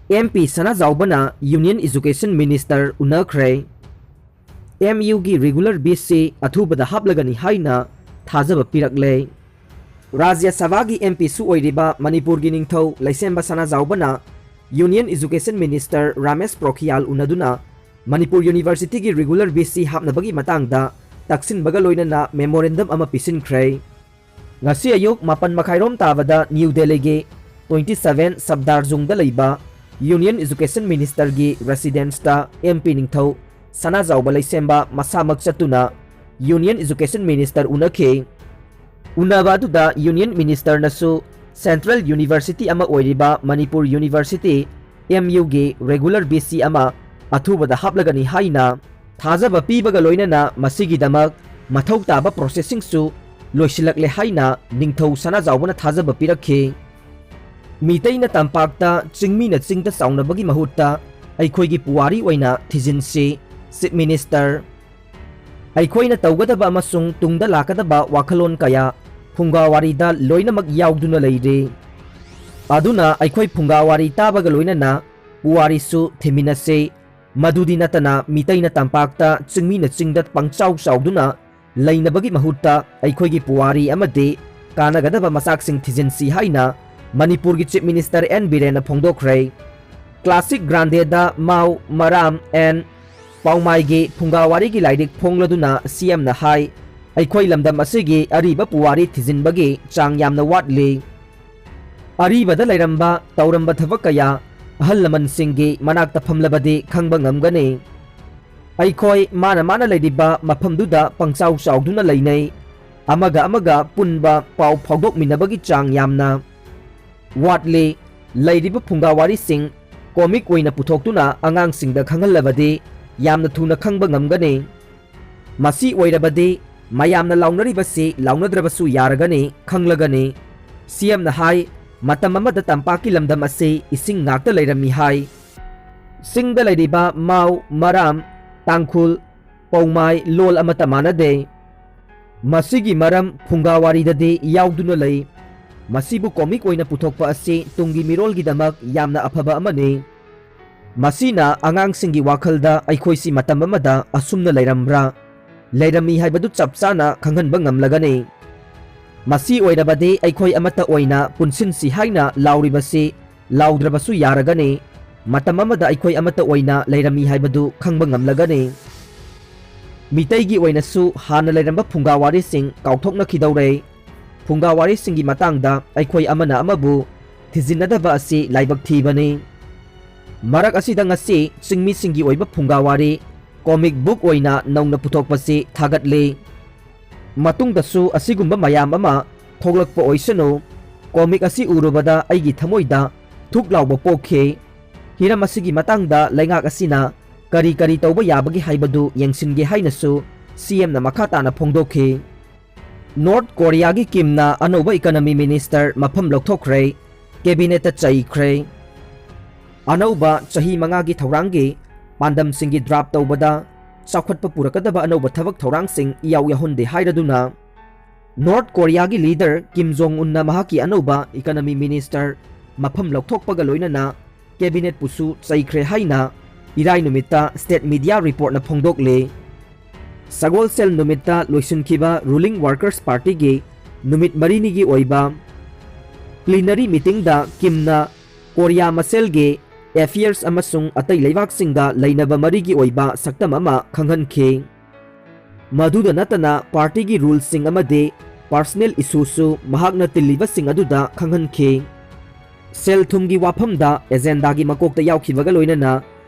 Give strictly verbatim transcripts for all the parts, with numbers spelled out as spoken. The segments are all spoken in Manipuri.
ꯑꯦꯝ ꯄꯤ ꯁꯅꯥꯖꯥꯎꯕꯅ Union Education Minister ꯎꯅꯈ꯭ꯔꯦ꯫ ꯑꯦꯝ ꯌꯨꯒꯤ regular VC ꯑꯊꯨꯕꯗ ꯍꯥꯞꯂꯒꯅꯤ ꯍꯥꯏꯅ ꯊꯥꯖꯕ ꯄꯤꯔꯛꯂꯦ꯫ ꯔꯥꯖ꯭ꯌ ꯁꯚꯥꯒꯤ ꯑꯦꯝ ꯄꯤꯁꯨ ꯑꯣꯏꯔꯤꯕ ꯃꯅꯤꯄꯨꯔꯒꯤ ꯅꯤꯡꯊꯧ ꯂꯩꯁꯦꯝꯕ ꯁꯅꯥꯖꯥꯎꯕꯅ Union Education Minister Ramesh ꯄ꯭ꯔꯣꯈꯤꯌꯥꯜ ꯎꯅꯗꯨꯅ Manipur Universityꯒꯤ regular VC ꯍꯥꯞꯅꯕꯒꯤ ꯃꯇꯥꯡꯗ ꯇꯛꯁꯤꯟꯕꯒ ꯂꯣꯏꯅꯅ memorandum ꯑꯃ ꯄꯤꯁꯤꯟꯈ꯭ꯔꯦ꯫ ꯉꯁꯤ ꯑꯌꯨꯛ ꯃꯥꯄꯟ ꯃꯈꯥꯏꯔꯣꯝ ꯇꯥꯕꯗ ꯅ꯭ꯌꯨ ꯗꯦꯜꯂꯤꯒꯤ twenty seven ꯁꯕꯗꯥꯔꯖꯨꯡꯗ ꯂꯩꯕ Union Education Ministerꯒꯤ residenceꯇ ꯑꯦꯝ ꯄꯤ ꯅꯤꯡꯊꯧ ꯁꯅꯥꯖꯥꯎꯕ ꯂꯩꯁꯦꯝꯕ ꯃꯁꯥꯃꯛ ꯆꯠꯇꯨꯅ Union Education Minister ꯎꯅꯈꯤ꯫ ꯎꯅꯕ ꯑꯗꯨꯗ Union Ministerꯅꯁꯨ Central University ꯑꯃ ꯑꯣꯏꯔꯤꯕ ꯃꯅꯤꯄꯨꯔ University, ꯑꯦꯝ ꯌꯨꯒꯤ regular VC ꯑꯃ ꯑꯊꯨꯕꯗ ꯍꯥꯞꯂꯒꯅꯤ ꯍꯥꯏꯅ ꯊꯥꯖꯕ ꯄꯤꯕꯒ ꯂꯣꯏꯅꯅ ꯃꯁꯤꯒꯤꯗꯃꯛ ꯃꯊꯧ ꯇꯥꯕ processꯁꯤꯡꯁꯨ ꯂꯣꯏꯁꯤꯜꯂꯛꯂꯦ ꯍꯥꯏꯅ ꯅꯤꯡꯊꯧ ꯁꯅꯥꯖꯥꯎꯕꯅ ꯊꯥꯖꯕ ꯄꯤꯔꯛꯈꯤ꯫ ꯃꯤꯇꯩꯅ ꯇꯝꯄꯥꯛꯇ, ꯆꯤꯡꯃꯤꯅ ꯆꯤꯡꯗ ꯆꯥꯎꯅꯕꯒꯤ ꯃꯍꯨꯠꯇ ꯑꯩꯈꯣꯏꯒꯤ ꯄꯨꯋꯥꯔꯤ ꯑꯣꯏꯅ ꯊꯤꯖꯤꯟꯁꯤ, Chief Minister꯫ ꯑꯩꯈꯣꯏꯅ ꯇꯧꯒꯗꯕ ꯑꯃꯁꯨꯡ ꯇꯨꯡꯗ ꯂꯥꯛꯀꯗꯕ ꯋꯥꯈꯜꯂꯣꯟ ꯀꯌꯥ ꯐꯨꯡꯒꯥꯋꯥꯔꯤꯗ ꯂꯣꯏꯅꯃꯛ ꯌꯥꯎꯗꯨꯅ ꯂꯩꯔꯤ꯫ ꯑꯗꯨꯅ ꯑꯩꯈꯣꯏ ꯐꯨꯡꯒꯥꯋꯥꯔꯤ ꯇꯥꯕꯒ ꯂꯣꯏꯅꯅ ꯄꯨꯋꯥꯔꯤꯁꯨ ꯊꯤꯃꯤꯟꯅꯁꯤ꯫ ꯃꯗꯨꯗꯤ ꯅꯠꯇꯅ ꯃꯤꯇꯩꯅ ꯇꯝꯄꯥꯛꯇ, ꯆꯤꯡꯃꯤꯅ ꯆꯤꯡꯗ ꯄꯪꯆꯥꯎ ꯆꯥꯎꯗꯨꯅ ꯂꯩꯅꯕꯒꯤ ꯃꯍꯨꯠꯇ ꯑꯩꯈꯣꯏꯒꯤ ꯄꯨꯋꯥꯔꯤ ꯑꯃꯗꯤ ꯀꯥꯟꯅꯒꯗꯕ ꯃꯆꯥꯛꯁꯤꯡ ꯊꯤꯖꯤꯟꯁꯤ ꯍꯥꯏꯅ ꯃꯅꯤꯄꯨꯔꯒꯤ Chief Minister ꯑꯦꯟ ꯕꯤꯔꯦꯟꯅ ꯐꯣꯡꯗꯣꯛꯈ꯭ꯔꯦ꯫ Classic Grandeꯗ ꯃꯥꯎ, ꯃꯔꯥꯝ and ꯄꯥꯎꯃꯥꯏꯒꯤ ꯐꯨꯡꯒꯥꯋꯥꯔꯤꯒꯤ ꯂꯥꯏꯔꯤꯛ ꯐꯣꯡꯂꯗꯨꯅ ꯁꯤ ꯑꯦꯝꯅ ꯍꯥꯏ, ꯑꯩꯈꯣꯏ ꯂꯝꯗꯝ ꯑꯁꯤꯒꯤ ꯑꯔꯤꯕ ꯄꯨꯋꯥꯔꯤ ꯊꯤꯖꯤꯟꯕꯒꯤ ꯆꯥꯡ ꯌꯥꯝꯅ ꯋꯥꯠꯂꯤ꯫ ꯑꯔꯤꯕꯗ ꯂꯩꯔꯝꯕ, ꯇꯧꯔꯝꯕ ꯊꯕꯛ ꯀꯌꯥ ꯑꯍꯜ ꯂꯃꯟꯁꯤꯡꯒꯤ ꯃꯅꯥꯛꯇ ꯐꯝꯂꯕꯗꯤ ꯈꯪꯕ ꯉꯝꯒꯅꯤ꯫ ꯑꯩꯈꯣꯏ ꯃꯥꯅ ꯃꯥꯅ ꯂꯩꯔꯤꯕ ꯃꯐꯝꯗꯨꯗ ꯄꯪꯆꯥꯎ ꯆꯥꯎꯗꯨꯅ ꯂꯩꯅꯩ꯫ ꯑꯃꯒ ꯑꯃꯒ ꯄꯨꯟꯕ, ꯄꯥꯎ ꯐꯥꯎꯗꯣꯛꯃꯤꯟꯅꯕꯒꯤ ꯆꯥꯡ ꯌꯥꯝꯅ ꯋꯥꯠꯂꯤ꯫ ꯂꯩꯔꯤꯕ ꯐꯨꯡꯒꯥꯋꯥꯔꯤꯁꯤꯡ comic ꯑꯣꯏꯅ ꯄꯨꯊꯣꯛꯇꯨꯅ ꯑꯉꯥꯡꯁꯤꯡꯗ ꯈꯪꯍꯜꯂꯕꯗꯤ ꯌꯥꯝꯅ ꯊꯨꯅ ꯈꯪꯕ ꯉꯝꯒꯅꯤ꯫ ꯃꯁꯤ ꯑꯣꯏꯔꯕꯗꯤ ꯃꯌꯥꯝꯅ ꯂꯥꯎꯅꯔꯤꯕꯁꯤ ꯂꯥꯎꯅꯗ꯭ꯔꯕꯁꯨ ꯌꯥꯔꯒꯅꯤ, ꯈꯪꯂꯒꯅꯤ꯫ ꯁꯤ ꯑꯦꯝꯅ ꯍꯥꯏ, ꯃꯇꯝ ꯑꯃꯗ ꯇꯝꯄꯥꯛꯀꯤ ꯂꯝꯗꯝ ꯑꯁꯤ ꯏꯁꯤꯡ ꯉꯥꯛꯇ ꯂꯩꯔꯝꯃꯤ ꯍꯥꯏ꯫ ꯆꯤꯡꯗ ꯂꯩꯔꯤꯕ ꯃꯥꯎ, ꯃꯔꯥꯝ, ꯇꯥꯡꯈꯨꯜ, ꯄꯧꯃꯥꯏ ꯂꯣꯜ ꯑꯃꯠꯇ ꯃꯥꯟꯅꯗꯦ꯫ ꯃꯁꯤꯒꯤ ꯃꯔꯝ ꯐꯨꯡꯒꯥꯋꯥꯔꯤꯗꯗꯤ ꯌꯥꯎꯗꯨꯅ ꯂꯩ꯫ ꯃꯁꯤꯕꯨ ꯀꯣꯃꯤꯛ ꯑꯣꯏꯅ ꯄꯨꯊꯣꯛꯄ ꯑꯁꯤ ꯇꯨꯡꯒꯤ ꯃꯤꯔꯣꯜꯒꯤꯗꯃꯛ ꯌꯥꯝꯅ ꯑꯐꯕ ꯑꯃꯅꯤ꯫ ꯃꯁꯤꯅ ꯑꯉꯥꯡꯁꯤꯡꯒꯤ ꯋꯥꯈꯜꯗ ꯑꯩꯈꯣꯏꯁꯤ ꯃꯇꯝ ꯑꯃꯗ ꯑꯁꯨꯝꯅ ꯂꯩꯔꯝꯕ꯭ꯔꯥ, ꯂꯩꯔꯝꯃꯤ ꯍꯥꯏꯕꯗꯨ ꯆꯞ ꯆꯥꯅ ꯈꯪꯍꯟꯕ ꯉꯝꯂꯒꯅꯤ꯫ ꯃꯁꯤ ꯑꯣꯏꯔꯕꯗꯤ ꯑꯩꯈꯣꯏ ꯑꯃꯠꯇ ꯑꯣꯏꯅ ꯄꯨꯟꯁꯤꯟꯁꯤ ꯍꯥꯏꯅ ꯂꯥꯎꯔꯤꯕꯁꯤ ꯂꯥꯎꯗ꯭ꯔꯕꯁꯨ ꯌꯥꯔꯒꯅꯤ꯫ ꯃꯇꯝ ꯑꯃꯗ ꯑꯩꯈꯣꯏ ꯑꯃꯠꯇ ꯑꯣꯏꯅ ꯂꯩꯔꯝꯃꯤ ꯍꯥꯏꯕꯗꯨ ꯈꯪꯕ ꯉꯝꯂꯒꯅꯤ꯫ ꯃꯤꯇꯩꯒꯤ ꯑꯣꯏꯅꯁꯨ ꯍꯥꯟꯅ ꯂꯩꯔꯝꯕ ꯐꯨꯡꯒꯥ ꯋꯥꯔꯤꯁꯤꯡ ꯀꯥꯎꯊꯣꯛꯅꯈꯤꯗꯧꯔꯦ꯫ ꯐꯨꯡꯒꯥ ꯋꯥꯔꯤꯁꯤꯡꯒꯤ ꯃꯇꯥꯡꯗ ꯑꯩꯈꯣꯏ ꯑꯃꯅ ꯑꯃꯕꯨ ꯊꯤꯖꯤꯟꯅꯗꯕ ꯑꯁꯤ ꯂꯥꯏꯕꯛ ꯊꯤꯕꯅꯤ꯫ ꯃꯔꯛ ꯑꯁꯤꯗ ꯉꯁꯤ ꯆꯤꯡꯃꯤꯁꯤꯡꯒꯤ ꯑꯣꯏꯕ ꯐꯨꯡꯒꯥ ꯋꯥꯔꯤ ꯀꯣꯃꯤꯛ ꯕꯨꯛ ꯑꯣꯏꯅ ꯅꯧꯅ ꯄꯨꯊꯣꯛꯄꯁꯤ ꯊꯥꯒꯠꯂꯤ꯫ ꯃꯇꯨꯡꯗꯁꯨ ꯑꯁꯤꯒꯨꯝꯕ ꯃꯌꯥꯝ ꯑꯃ ꯊꯣꯛꯂꯛꯄ ꯑꯣꯏꯁꯅꯨ꯫ ꯀꯣꯃꯤꯛ ꯑꯁꯤ ꯎꯔꯨꯕꯗ ꯑꯩꯒꯤ ꯊꯃꯣꯏꯗ ꯊꯨꯛ ꯂꯥꯎꯕ ꯄꯣꯛꯈꯤ꯫ ꯍꯤꯔꯝ ꯑꯁꯤꯒꯤ ꯃꯇꯥꯡꯗ ꯂꯩꯉꯥꯛ ꯑꯁꯤꯅ ꯀꯔꯤ ꯀꯔꯤ ꯇꯧꯕ ꯌꯥꯕꯒꯦ ꯍꯥꯏꯕꯗꯨ ꯌꯦꯡꯁꯤꯟꯒꯦ ꯍꯥꯏꯅꯁꯨ ꯁꯤ ꯑꯦꯝꯅ ꯃꯈꯥ ꯇꯥꯅ ꯐꯣꯡꯗꯣꯛꯈꯤ꯫ ꯅꯣꯔꯠ ꯀꯣꯔꯤꯌꯥꯒꯤ ꯀꯤꯝꯅ ꯑꯅꯧꯕ ꯏꯀꯅꯃꯤ ꯃꯤꯅꯤꯁꯇꯔ ꯃꯐꯝ ꯂꯧꯊꯣꯛꯈ꯭ꯔꯦ, ꯀꯦꯕꯤꯅꯦꯠꯇ ꯆꯩꯈ꯭ꯔꯦ꯫ ꯑꯅꯧꯕ ꯆꯍꯤ ꯃꯉꯥꯒꯤ ꯊꯧꯔꯥꯡꯒꯤ ꯄꯥꯟꯗꯝꯁꯤꯡꯒꯤ ꯗ꯭ꯔꯥꯐ ꯇꯧꯕꯗ ꯆꯥꯎꯈꯠꯄ ꯄꯨꯔꯛꯀꯗꯕ ꯑꯅꯧꯕ ꯊꯕꯛ ꯊꯧꯔꯥꯡꯁꯤꯡ ꯏꯌꯥꯎ ꯌꯥꯎꯍꯟꯗꯦ ꯍꯥꯏꯔꯗꯨꯅ ꯅꯣꯔꯠ ꯀꯣꯔꯤꯌꯥꯒꯤ ꯂꯤꯗꯔ ꯀꯤꯝ ꯖꯣꯡ ꯎꯟꯅ ꯃꯍꯥꯛꯀꯤ ꯑꯅꯧꯕ ꯏꯀꯅꯃꯤ ꯃꯤꯅꯤꯁꯇꯔ ꯃꯐꯝ ꯂꯧꯊꯣꯛꯄꯒ ꯂꯣꯏꯅꯅ ꯀꯦꯕꯤꯅꯦꯠꯄꯨꯁꯨ ꯆꯩꯈ꯭ꯔꯦ ꯍꯥꯏꯅ ꯏꯔꯥꯏ ꯅꯨꯃꯤꯠꯇ ꯁ꯭ꯇꯦꯠ ꯃꯤꯗꯤꯌꯥ ꯔꯤꯄꯣꯔꯠꯅ ꯐꯣꯡꯗꯣꯛꯂꯤ꯫ ꯁꯒꯣꯜꯁꯦꯜ ꯅꯨꯃꯤꯠꯇ ꯂꯣꯏꯁꯤꯟꯈꯤꯕ ꯔꯨꯂꯤꯡ ꯋꯥꯔꯀꯔꯁ ꯄꯥꯔꯇꯤꯒꯤ ꯅꯨꯃꯤꯠ ꯃꯔꯤꯅꯤꯒꯤ ꯑꯣꯏꯕ ꯄ꯭ꯂꯤꯅꯔꯤ ꯃꯤꯇꯤꯡꯗ ꯀꯤꯝꯅ ꯀꯣꯔꯤꯌꯥ ꯃꯁꯦꯜꯒꯤ ꯑꯦꯐꯤꯌꯔꯁ ꯑꯃꯁꯨꯡ ꯑꯇꯩ ꯂꯩꯕꯥꯛꯁꯤꯡꯒ ꯂꯩꯅꯕ ꯃꯔꯤꯒꯤ ꯑꯣꯏꯕ ꯁꯛꯇꯝ ꯑꯃ ꯈꯪꯍꯟꯈꯤ꯫ ꯃꯗꯨꯗ ꯅꯠꯇꯅ ꯄꯥꯔꯇꯤꯒꯤ ꯔꯨꯜꯁꯤꯡ ꯑꯃꯗꯤ ꯄꯥꯔꯁꯅꯦꯜ ꯏꯁꯨꯁꯨ ꯃꯍꯥꯛꯅ ꯇꯤꯜꯂꯤꯕꯁꯤꯡ ꯑꯗꯨꯗ ꯈꯪꯍꯟꯈꯤ꯫ ꯁꯦꯜ ꯊꯨꯝꯒꯤ ꯋꯥꯐꯝꯗ ꯑꯦꯖꯦꯟꯗꯥꯒꯤ ꯃꯀꯣꯛꯇ ꯌꯥꯎꯈꯤꯕꯒ ꯂꯣꯏꯅꯅ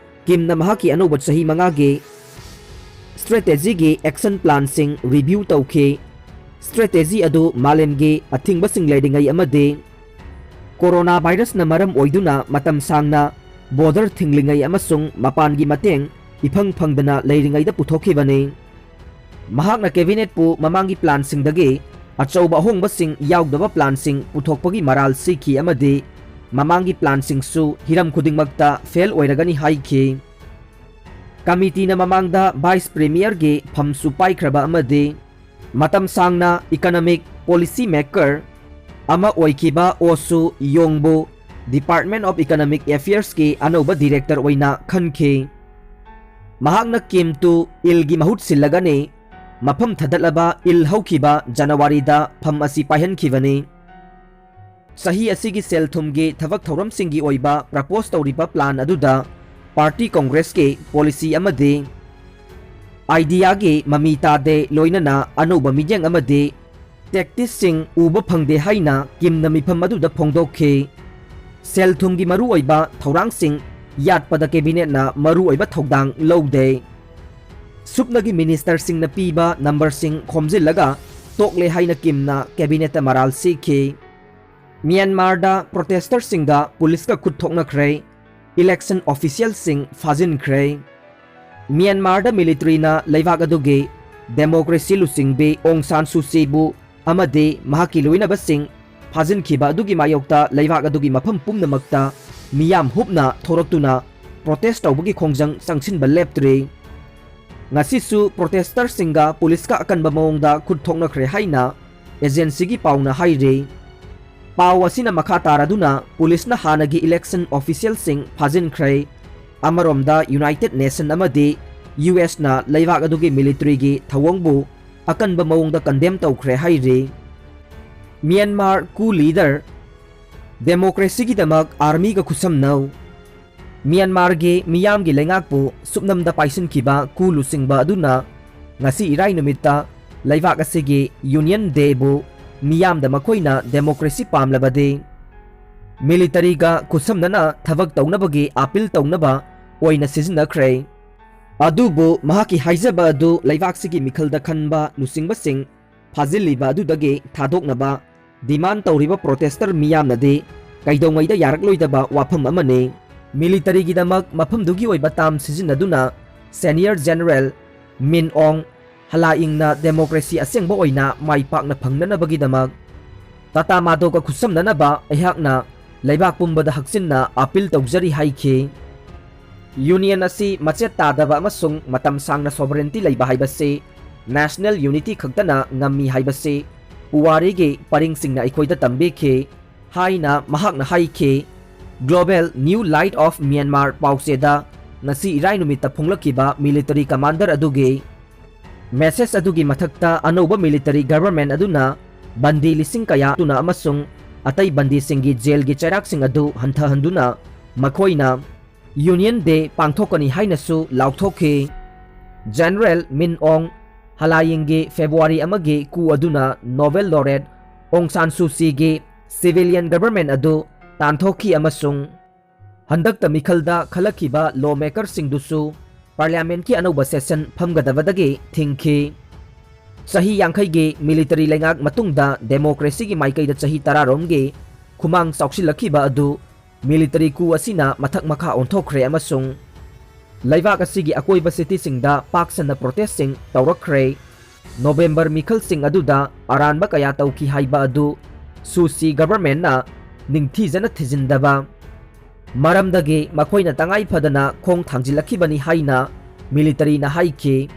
ꯀꯤꯝꯅ ꯃꯍꯥꯛꯀꯤ ꯑꯅꯧꯕ ꯆꯍꯤ ꯃꯉꯥꯒꯤ ꯁ꯭ꯇ꯭ꯔꯦꯇꯦꯖꯤꯒꯤ ꯑꯦꯛꯁꯟ ꯄ꯭ꯂꯥꯟꯁꯤꯡ ꯔꯤꯚ꯭ꯌꯨ ꯇꯧꯈꯤ꯫ ꯁ꯭ꯇ꯭ꯔꯦꯇꯦꯖꯤ ꯑꯗꯨ ꯃꯥꯂꯦꯝꯒꯤ ꯑꯊꯤꯡꯕꯁꯤꯡ ꯂꯩꯔꯤꯉꯩ ꯑꯃꯗꯤ ꯀꯣꯔꯣꯅꯥ ꯚꯥꯏꯔꯁꯅ ꯃꯔꯝ ꯑꯣꯏꯗꯨꯅ ꯃꯇꯝ ꯁꯥꯡꯅ ꯕꯣꯔꯗꯔ ꯊꯤꯡꯂꯤꯉꯩ ꯑꯃꯁꯨꯡ ꯃꯄꯥꯟꯒꯤ ꯃꯇꯦꯡ ꯏꯐꯪ ꯐꯪꯗꯅ ꯂꯩꯔꯤꯉꯩꯗ ꯄꯨꯊꯣꯛꯈꯤꯕꯅꯤ꯫ ꯃꯍꯥꯛꯅ ꯀꯦꯕꯤꯅꯦꯠꯄꯨ ꯃꯃꯥꯡꯒꯤ ꯄ꯭ꯂꯥꯟꯁꯤꯡꯗꯒꯤ ꯑꯆꯧꯕ ꯑꯍꯣꯡꯕꯁꯤꯡ ꯌꯥꯎꯗꯕ ꯄ꯭ꯂꯥꯟꯁꯤꯡ ꯄꯨꯊꯣꯛꯄꯒꯤ ꯃꯔꯥꯜ ꯁꯤꯈꯤ ꯑꯃꯗꯤ ꯃꯃꯥꯡꯒꯤ ꯄ꯭ꯂꯥꯟꯁꯤꯡꯁꯨ ꯍꯤꯔꯝ ꯈꯨꯗꯤꯡꯃꯛꯇ ꯐꯦꯜ ꯑꯣꯏꯔꯒꯅꯤ ꯍꯥꯏꯈꯤ꯫ ꯀꯃꯤꯇꯤꯅ ꯃꯃꯥꯡꯗ ꯚꯥꯏꯁ ꯄ꯭ꯔꯤꯃꯤꯌꯔꯒꯤ ꯐꯝꯁꯨ ꯄꯥꯏꯈ꯭ꯔꯕ ꯑꯃꯗꯤ ꯃꯇꯝ ꯁꯥꯡꯅ ꯏꯀꯅꯃꯤꯛ ꯄꯣꯂꯤꯁꯤ ꯃꯦꯀꯔ ꯑꯃ ꯑꯣꯏꯈꯤꯕ ꯑꯣ ꯁꯨ ꯌꯣꯡꯕꯨ Department of Economic Affairsꯀꯤ ꯑꯅꯧꯕ director ꯑꯣꯏꯅ ꯈꯟꯈꯤ꯫ ꯃꯍꯥꯛꯅ ꯀꯤꯝ ꯇꯨ ꯏꯜꯒꯤ ꯃꯍꯨꯠ ꯁꯤꯜꯂꯒꯅꯤ ꯃꯐꯝ ꯊꯥꯗꯠꯂꯕ ꯏꯜ ꯍꯧꯈꯤꯕ ꯖꯅꯋꯥꯔꯤꯗ ꯐꯝ ꯑꯁꯤ ꯄꯥꯏꯍꯟꯈꯤꯕꯅꯤ꯫ ꯆꯍꯤ ꯑꯁꯤꯒꯤ ꯁꯦꯜ ꯊꯨꯝꯒꯤ ꯊꯕꯛ ꯊꯧꯔꯝꯁꯤꯡꯒꯤ ꯑꯣꯏꯕ propose ꯇꯧꯔꯤꯕ plan ꯑꯗꯨꯗ party Congressꯀꯤ policy ꯑꯃꯗꯤ ideaꯒꯤ ꯃꯃꯤ ꯇꯥꯗꯦ, ꯂꯣꯏꯅꯅ ꯑꯅꯧꯕ ꯃꯤꯠꯌꯦꯡ ꯑꯃꯗꯤ tacticsꯁꯤꯡ ꯎꯕ ꯐꯪꯗꯦ ꯍꯥꯏꯅ ꯀꯤꯝꯅ ꯃꯤꯐꯝ ꯑꯗꯨꯗ ꯐꯣꯡꯗꯣꯛꯈꯤ꯫ ꯁꯦꯜ ꯊꯨꯝꯒꯤ ꯃꯔꯨꯑꯣꯏꯕ ꯊꯧꯔꯥꯡꯁꯤꯡ ꯌꯥꯠꯄꯗ cabinetꯅ ꯃꯔꯨꯑꯣꯏꯕ ꯊꯧꯗꯥꯡ ꯂꯧꯗꯦ꯫ ꯁꯨꯞꯅꯒꯤ ministerꯁꯤꯡꯅ ꯄꯤꯕ numberꯁꯤꯡ ꯈꯣꯝꯖꯤꯜꯂꯒ ꯇꯣꯛꯂꯦ ꯍꯥꯏꯅ ꯀꯤꯝꯅ cabinetꯇ ꯃꯔꯥꯜ ꯁꯤꯈꯤ꯫ ꯃ꯭ꯌꯥꯟꯃꯥꯔꯗ protesterꯁꯤꯡꯒ policeꯀ ꯈꯨꯠ ꯊꯣꯛꯅꯈ꯭ꯔꯦ꯫ Election officialꯁꯤꯡ ꯐꯥꯖꯤꯟꯈ꯭ꯔꯦ꯫ ꯃ꯭ꯌꯥꯟꯃꯥꯔꯗ militaryꯅ ꯂꯩꯕꯥꯛ ꯑꯗꯨꯒꯤ democracy ꯂꯨꯆꯤꯡꯕꯤ ꯑꯣꯡ ꯁꯥꯟ ꯁꯨ ꯆꯤꯕꯨ ꯑꯃꯗꯤ ꯃꯍꯥꯛꯀꯤ ꯂꯣꯏꯅꯕꯁꯤꯡ ꯐꯥꯖꯤꯟꯈꯤꯕ ꯑꯗꯨꯒꯤ ꯃꯥꯌꯣꯛꯇ ꯂꯩꯕꯥꯛ ꯑꯗꯨꯒꯤ ꯃꯐꯝ ꯄꯨꯝꯅꯃꯛꯇ ꯃꯤꯌꯥꯝ ꯍꯨꯞꯅ ꯊꯣꯔꯛꯇꯨꯅ protest ꯇꯧꯕꯒꯤ ꯈꯣꯡꯖꯪ ꯆꯪꯁꯤꯟꯕ ꯂꯦꯞꯇ꯭ꯔꯤ꯫ ꯉꯁꯤꯁꯨ protesterꯁꯤꯡꯒ policeꯀ ꯑꯀꯟꯕ ꯃꯑꯣꯡꯗ ꯈꯨꯠ ꯊꯣꯛꯅꯈ꯭ꯔꯦ ꯍꯥꯏꯅ agencyꯒꯤ ꯄꯥꯎꯅ ꯍꯥꯏꯔꯤ꯫ ꯄꯥꯎ ꯑꯁꯤꯅ ꯃꯈꯥ ꯇꯥꯔꯗꯨꯅ policeꯅ ꯍꯥꯟꯅꯒꯤ election officialꯁꯤꯡ ꯐꯥꯖꯤꯟꯈ꯭ꯔꯦ꯫ ꯑꯃꯔꯣꯝꯗ United Nation ꯑꯃꯗꯤ USꯅ ꯂꯩꯕꯥꯛ ꯑꯗꯨꯒꯤ militaryꯒꯤ ꯊꯧꯑꯣꯡꯕꯨ ꯑꯀꯟꯕ ꯃꯑꯣꯡꯗ condemn ꯇꯧꯈ꯭ꯔꯦ ꯍꯥꯏꯔꯤ꯫ Myanmar coup leader, democracyꯒꯤꯗꯃꯛ armyꯒ ꯈꯨꯠꯁꯝꯅꯧ꯫ ꯃ꯭ꯌꯥꯟꯃꯥꯔꯒꯤ ꯃꯤꯌꯥꯝꯒꯤ ꯂꯩꯉꯥꯛꯄꯨ ꯁꯨꯞꯅꯝꯗ ꯄꯥꯏꯁꯤꯟꯈꯤꯕ coup ꯂꯨꯆꯤꯡꯕ ꯑꯗꯨꯅ ꯉꯁꯤ ꯏꯔꯥꯏ ꯅꯨꯃꯤꯠꯇ ꯂꯩꯕꯥꯛ ꯑꯁꯤꯒꯤ Union Dayꯕꯨ ꯃꯤꯌꯥꯝꯗ ꯃꯈꯣꯏꯅ democracy ꯄꯥꯝꯂꯕꯗꯤ militaryꯒ ꯈꯨꯠꯁꯝꯅꯅ ꯊꯕꯛ ꯇꯧꯅꯕꯒꯤ appeal ꯇꯧꯅꯕ ꯑꯣꯏꯅ ꯁꯤꯖꯤꯟꯅꯈ꯭ꯔꯦ꯫ ꯑꯗꯨꯕꯨ ꯃꯍꯥꯛꯀꯤ ꯍꯥꯏꯖꯕ ꯑꯗꯨ ꯂꯩꯕꯥꯛꯁꯤꯒꯤ ꯃꯤꯈꯜꯗ ꯈꯟꯕ ꯂꯨꯆꯤꯡꯕꯁꯤꯡ ꯐꯥꯖꯤꯜꯂꯤꯕ ꯑꯗꯨꯗꯒꯤ ꯊꯥꯗꯣꯛꯅꯕ demand ꯇꯧꯔꯤꯕ protester ꯃꯤꯌꯥꯝꯅꯗꯤ ꯀꯩꯗꯧꯉꯩꯗ ꯌꯥꯔꯛꯂꯣꯏꯗꯕ ꯋꯥꯐꯝ ꯑꯃꯅꯤ꯫ Militaryꯒꯤꯗꯃꯛ ꯃꯐꯝꯗꯨꯒꯤ ꯑꯣꯏꯕ term ꯁꯤꯖꯤꯟꯅꯗꯨꯅ senior general ꯃꯤꯟ ꯑꯣꯡ ꯍꯂꯥꯏꯪꯅ democracy ꯑꯁꯦꯡꯕ ꯑꯣꯏꯅ ꯃꯥꯏ ꯄꯥꯛꯅ ꯐꯪꯅꯅꯕꯒꯤꯗꯃꯛ ꯇꯥꯇꯥ ꯃꯥꯗꯣꯒ ꯈꯨꯠꯁꯝꯅꯅꯕ ꯑꯩꯍꯥꯛꯅ ꯂꯩꯕꯥꯛ ꯄꯨꯝꯕꯗ ꯍꯛꯆꯤꯟꯅ appeal ꯇꯧꯖꯔꯤ ꯍꯥꯏꯈꯤ꯫ Union ꯑꯁꯤ ꯃꯆꯦꯠ ꯇꯥꯗꯕ ꯑꯃꯁꯨꯡ ꯃꯇꯝ ꯁꯥꯡꯅ sovereignty ꯂꯩꯕ ꯍꯥꯏꯕꯁꯤ national unity ꯈꯛꯇꯅ ꯉꯝꯃꯤ ꯍꯥꯏꯕꯁꯤ ꯄꯨꯋꯥꯔꯤꯒꯤ ꯄꯔꯤꯡꯁꯤꯡꯅ ꯑꯩꯈꯣꯏꯗ ꯇꯝꯕꯤꯈꯤ ꯍꯥꯏꯅ ꯃꯍꯥꯛꯅ ꯍꯥꯏꯈꯤ꯫ Global New Light of Myanmar ꯄꯥꯎꯆꯦꯗ ꯉꯁꯤ ꯏꯔꯥꯏ ꯅꯨꯃꯤꯠꯇ ꯐꯣꯡꯂꯛꯈꯤꯕ ꯃꯤꯂꯤꯇꯔꯤ ꯀꯃꯥꯟꯗꯔ ꯑꯗꯨꯒꯤ ꯃꯦꯁꯦꯖ ꯑꯗꯨꯒꯤ ꯃꯊꯛꯇ, ꯑꯅꯧꯕ ꯃꯤꯂꯤꯇꯔꯤ ꯒꯚꯔꯟꯃꯦꯟꯠ ꯑꯗꯨꯅ ꯕꯟꯗꯤ ꯂꯤꯁꯤꯡ ꯀꯌꯥ ꯇꯨꯅ ꯑꯃꯁꯨꯡ ꯑꯇꯩ ꯕꯟꯗꯤꯁꯤꯡꯒꯤ ꯖꯦꯜꯒꯤ ꯆꯩꯔꯥꯛꯁꯤꯡ ꯑꯗꯨ ꯍꯟꯊꯍꯟꯗꯨꯅ ꯃꯈꯣꯏꯅ ꯌꯨꯅꯤꯌꯟ ꯗꯦ ꯄꯥꯡꯊꯣꯛꯀꯅꯤ ꯍꯥꯏꯅꯁꯨ ꯂꯥꯎꯊꯣꯛꯈꯤ꯫ ꯖꯦꯅꯔꯦꯜ ꯃꯤꯟ ꯑꯣꯡ ꯍꯂꯥꯌꯤꯡꯒꯤ ꯐꯦꯕ꯭ꯔꯨꯋꯥꯔꯤ ꯑꯃꯒꯤ ꯀꯨ ꯑꯗꯨꯅ ꯅꯣꯕꯦꯜ ꯂꯣꯔꯦꯠ ꯑꯣꯡ ꯁꯥꯟ ꯁꯨ ꯆꯤꯒꯤ ꯁꯤꯚꯤꯂꯤꯌꯟ ꯒꯚꯔꯟꯃꯦꯟꯠ ꯑꯗꯨ ꯇꯥꯟꯊꯣꯛꯈꯤ ꯑꯃꯁꯨꯡ ꯍꯟꯗꯛꯇ ꯃꯤꯈꯜꯗ ꯈꯜꯂꯛꯈꯤꯕ ꯂꯣ ꯃꯦꯀꯔꯁꯤꯡꯗꯨꯁꯨ ꯄꯥꯔꯂꯤꯌꯥꯃꯦꯟꯠꯀꯤ ꯑꯅꯧꯕ ꯁꯦꯁꯟ ꯐꯝꯒꯗꯕꯗꯒꯤ ꯊꯤꯡꯈꯤ꯫ ꯆꯍꯤ ꯌꯥꯡꯈꯩꯒꯤ ꯃꯤꯂꯤꯇꯔꯤ ꯂꯩꯉꯥꯛ ꯃꯇꯨꯡꯗ ꯗꯦꯃꯣꯀ꯭ꯔꯦꯁꯤꯒꯤ ꯃꯥꯏꯀꯩꯗ ꯆꯍꯤ ꯇꯔꯥꯔꯣꯝꯒꯤ ꯈꯨꯃꯥꯡ ꯆꯥꯎꯁꯤꯜꯂꯛꯈꯤꯕ ꯑꯗꯨ ꯃꯤꯂꯤꯇꯔꯤ ꯀꯨ ꯑꯁꯤꯅ ꯃꯊꯛ ꯃꯈꯥ ꯑꯣꯟꯊꯣꯛꯈ꯭ꯔꯦ ꯑꯃꯁꯨꯡ ꯂꯩꯕꯥꯛ ꯑꯁꯤꯒꯤ ꯑꯀꯣꯏꯕ ꯁꯤꯇꯤꯁꯤꯡꯗ ꯄꯥꯛ ꯁꯟꯅ ꯄ꯭ꯔꯣꯇꯦꯁꯁꯤꯡ ꯇꯧꯔꯛꯈ꯭ꯔꯦ꯫ ꯅꯣꯕꯦꯝꯕꯔ ꯃꯤꯈꯜꯁꯤꯡ ꯑꯗꯨꯗ ꯑꯔꯥꯟꯕ ꯀꯌꯥ ꯇꯧꯈꯤ ꯍꯥꯏꯕ ꯑꯗꯨ ꯁꯨ ꯆꯤ ꯒꯚꯔꯟꯃꯦꯟꯠꯅ ꯅꯤꯡꯊꯤꯖꯅ ꯊꯤꯖꯤꯟꯗꯕ ꯃꯔꯝꯗꯒꯤ ꯃꯈꯣꯏꯅ ꯇꯉꯥꯏ ꯐꯗꯅ ꯈꯣꯡ ꯊꯥꯡꯖꯤꯜꯂꯛꯈꯤꯕꯅꯤ ꯍꯥꯏꯅ ꯃꯤꯂꯤꯇꯔꯤꯅ ꯍꯥꯏꯈꯤ꯫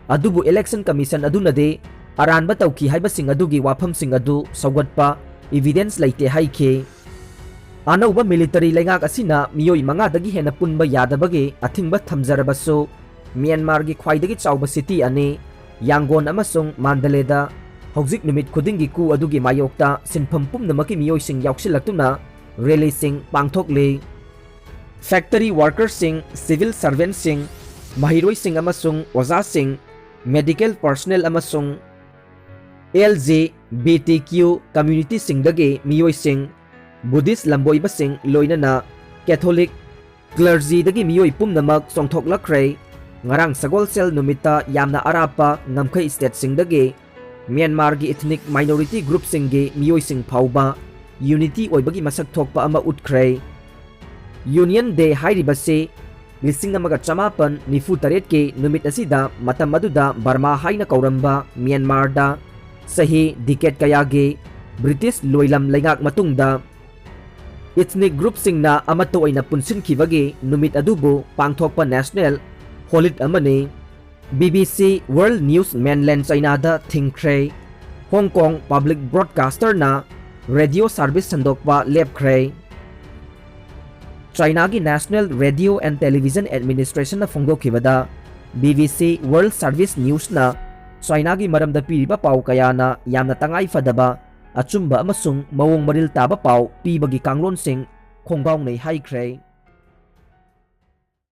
ꯑꯗꯨꯕꯨ ꯏꯂꯦꯛꯁꯟ ꯀꯃꯤꯁꯟ ꯑꯗꯨꯅꯗꯤ ꯑꯔꯥꯟꯕ ꯇꯧꯈꯤ ꯍꯥꯏꯕꯁꯤꯡ ꯑꯗꯨꯒꯤ ꯋꯥꯐꯝꯁꯤꯡ ꯑꯗꯨ ꯁꯧꯒꯠꯄ ꯏꯚꯤꯗꯦꯟꯁ ꯂꯩꯇꯦ ꯍꯥꯏꯈꯤ꯫ ꯑꯅꯧꯕ ꯃꯤꯂꯤꯇꯔꯤ ꯂꯩꯉꯥꯛ ꯑꯁꯤꯅ ꯃꯤꯑꯣꯏ ꯃꯉꯥꯗꯒꯤ ꯍꯦꯟꯅ ꯄꯨꯟꯕ ꯌꯥꯗꯕꯒꯤ ꯑꯊꯤꯡꯕ ꯊꯝꯖꯔꯕꯁꯨ, ꯃ꯭ꯌꯥꯟꯃꯥꯔꯒꯤ ꯈ꯭ꯋꯥꯏꯗꯒꯤ ꯆꯥꯎꯕ ꯁꯤꯇꯤ ꯑꯅꯤ, ꯌꯥꯡꯒꯣꯟ ꯑꯃꯁꯨꯡ ꯃꯥꯟꯗꯂꯦꯗ ꯍꯧꯖꯤꯛ ꯅꯨꯃꯤꯠ ꯈꯨꯗꯤꯡꯒꯤ ꯀꯨ ꯑꯗꯨꯒꯤ ꯃꯥꯌꯣꯛꯇ ꯁꯤꯟꯐꯝ ꯄꯨꯝꯅꯃꯛꯀꯤ ꯃꯤꯑꯣꯏꯁꯤꯡ ꯌꯥꯎꯁꯤꯜꯂꯛꯇꯨꯅ ꯔꯦꯂꯤꯁꯤꯡ ꯄꯥꯡꯊꯣꯛꯂꯤ꯫ ꯐꯦꯛꯇꯔꯤ ꯋꯥꯔꯀꯔꯁꯤꯡ, ꯁꯤꯚꯤꯜ ꯁꯔꯚꯦꯟꯠꯁꯤꯡ, ꯃꯍꯩꯔꯣꯏꯁꯤꯡ ꯑꯃꯁꯨꯡ ꯑꯣꯖꯥꯁꯤꯡ, ꯃꯦꯗꯤꯀꯦꯜ ꯄꯔꯁꯣꯅꯦꯜ ꯑꯃꯁꯨꯡ L G B T Q ꯀꯝꯃ꯭ꯌꯨꯅꯤꯇꯤꯁꯤꯡꯗꯒꯤ ꯃꯤꯑꯣꯏꯁꯤꯡ, ꯕꯨꯙꯤꯁ꯭ꯠ ꯂꯝꯕꯣꯏꯕꯁꯤꯡ, ꯂꯣꯏꯅꯅ ꯀꯦꯊꯣꯂꯤꯛ ꯀ꯭ꯂꯔꯖꯤꯗꯒꯤ ꯃꯤꯑꯣꯏ ꯄꯨꯝꯅꯃꯛ ꯆꯣꯡꯊꯣꯛꯂꯛꯈ꯭ꯔꯦ꯫ ꯉꯔꯥꯡ ꯁꯒꯣꯜꯁꯦꯜ ꯅꯨꯃꯤꯠꯇ ꯌꯥꯝꯅ ꯑꯔꯥꯞꯄ ꯉꯝꯈꯩ ꯁ꯭ꯇꯦꯠꯁꯤꯡꯗꯒꯤ ꯃ꯭ꯌꯥꯟꯃꯥꯔꯒꯤ ꯏꯊꯅꯤꯛ ꯃꯥꯏꯅꯣꯔꯤꯇꯤ ꯒ꯭ꯔꯨꯞꯁꯤꯡꯒꯤ ꯃꯤꯑꯣꯏꯁꯤꯡ ꯐꯥꯎꯕ ꯌꯨꯅꯤꯇꯤ ꯑꯣꯏꯕꯒꯤ ꯃꯁꯛ ꯊꯣꯛꯄ ꯑꯃ ꯎꯠꯈ꯭ꯔꯦ꯫ ꯌꯨꯅꯤꯌꯟ ꯗꯦ ꯍꯥꯏꯔꯤꯕꯁꯤ ꯂꯤꯁꯤꯡ ꯑꯃꯒ ꯆꯃꯥꯄꯟ ꯅꯤꯐꯨ ꯇꯔꯦꯠꯀꯤ ꯅꯨꯃꯤꯠ ꯑꯁꯤꯗ, ꯃꯇꯝ ꯑꯗꯨꯗ ꯕꯔꯃꯥ ꯍꯥꯏꯅ ꯀꯧꯔꯝꯕ ꯃ꯭ꯌꯥꯟꯃꯥꯔꯗ ꯆꯍꯤ ꯗꯤꯀꯦꯠ ꯀꯌꯥꯒꯤ ꯕ꯭ꯔꯤꯇꯤꯁ ꯂꯣꯏꯂꯝ ꯂꯩꯉꯥꯛ ꯃꯇꯨꯡꯗ, ꯏꯊꯅꯤꯛ ꯒ꯭ꯔꯨꯞꯁꯤꯡꯅ ꯑꯃꯠꯇ ꯑꯣꯏꯅ ꯄꯨꯟꯁꯤꯟꯈꯤꯕꯒꯤ ꯅꯨꯃꯤꯠ ꯑꯗꯨꯕꯨ ꯄꯥꯡꯊꯣꯛꯄ ꯅꯦꯁꯅꯦꯜ ꯍꯣꯂꯤꯗꯦ ꯑꯃꯅꯤ꯫ B B C world news ꯃꯦꯟꯂꯦꯟ ꯆꯥꯏꯅꯥꯗ ꯊꯤꯡꯈ꯭ꯔꯦ꯫ Hong Kong Public Broadcaster-ꯅ radio service ꯁꯟꯗꯣꯛꯄ ꯂꯦꯞꯈ꯭ꯔꯦ꯫ ꯆꯥꯏꯅꯥꯒꯤ National Radio and Television Administration-ꯅ ꯐꯣꯡꯗꯣꯛꯈꯤꯕꯗ, B B C World Service News-ꯅ ꯆꯥꯏꯅꯥꯒꯤ ꯃꯔꯝꯗ ꯄꯤꯔꯤꯕ ꯄꯥꯎ ꯀꯌꯥꯅ ꯌꯥꯝꯅ ꯇꯉꯥꯏ ꯐꯗꯕ, ꯑꯆꯨꯝꯕ ꯑꯃꯁꯨꯡ ꯃꯑꯣꯡ ꯃꯔꯤꯜ ꯇꯥꯕ ꯄꯥꯎ ꯄꯤꯕꯒꯤ ꯀꯥꯡꯂꯣꯟꯁꯤꯡ ꯈꯣꯡꯒꯥꯎꯅꯩ ꯍꯥꯏꯈ꯭ꯔꯦ꯫